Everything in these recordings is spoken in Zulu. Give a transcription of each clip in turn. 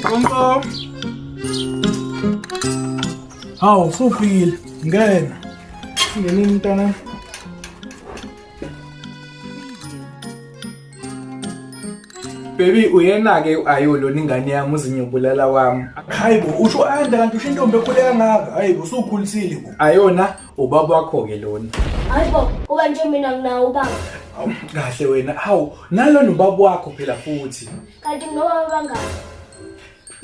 Konko. Hawu, usufikile. Ngena. Ngenini mntana. Baby uyena-ke u-Ayo lona ingane yami uzinyobulala wami. Hayi bo, usho anda kanti usho intombi ekhule kangaka. Hayi bo, usukhulisile bo. Ayona ubaba wakho-ke lona. Hayi bo, kuba nje mina nginawo ubaba. Hawu kahle wena. Hawu nalona ubaba wakho phela futhi. Kanti nginobaba bangaki?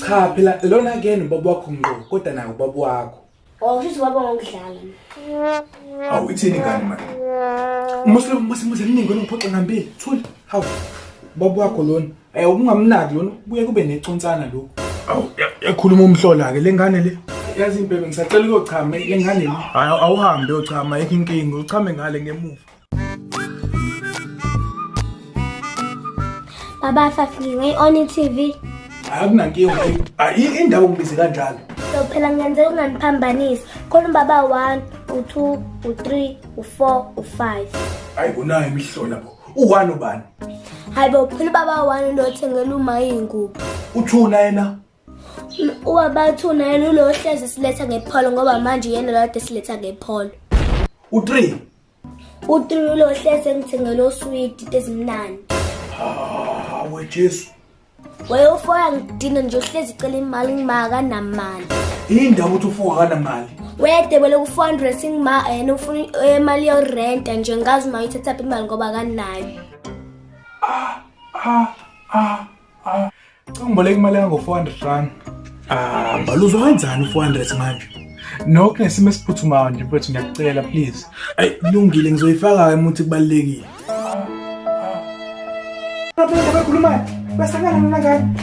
Cha phela lona ke nobaba wakho ngqo kodwa naye ubaba wakho. Oh, kusho ukuthi ubaba ngokudlala. Hawu ithini ingane manje? Muslim musi musi mningi wena ungiphoxa ngambili. Thula. Hawu. Ubaba wakho lona. Eh ungamnaki lona kubuye kube neconsana lokho. Hawu yakhuluma umhlola ke lengane le. Yazi impebe ngisacela ukuyochama lengane le. Hayi awuhambe uyochama ayikho inkinga uchame ngale ngemuva. Baba Fafi on i-TV. Akunankinga. Ayi indawo ngibize kanjalo. So phela ngenzeka unganiphambanisi. Khona ubaba 1, u2, u3, u4, u5. Hayi unayo imihlola bo. U1 ubani? Hayi bo phela ubaba 1 lo othengela uma izingubo. U2 na yena? Ubaba 2 na yena ulo ohlezi siletha ngepholo ngoba manje yena lo kade siletha ngepholo. U3 U3 ulo ohlezi engithengela oswidi into ezimnandi. Ah, we Jesu. Wayofoya ngidina nje uhlezi icela imali ngima akanamali. Indaba ukuthi ufoka akanamali. Wedebele ku-400 singima yena ufuna imali yorenta nje ngazi uma uyithathaphi imali ngoba akanayo. Ah ah ah ah. Ngiboleka imali yango 400 rand. Ah, Mbali uzowenzani u-400 manje? No kunesimo esiphuthumayo nje mfethu ngiyakucela please. Ayi kulungile ngizoyifaka ke muthi kubalulekile. Lapho indaba ekhulumayo. Basangana nona ngani?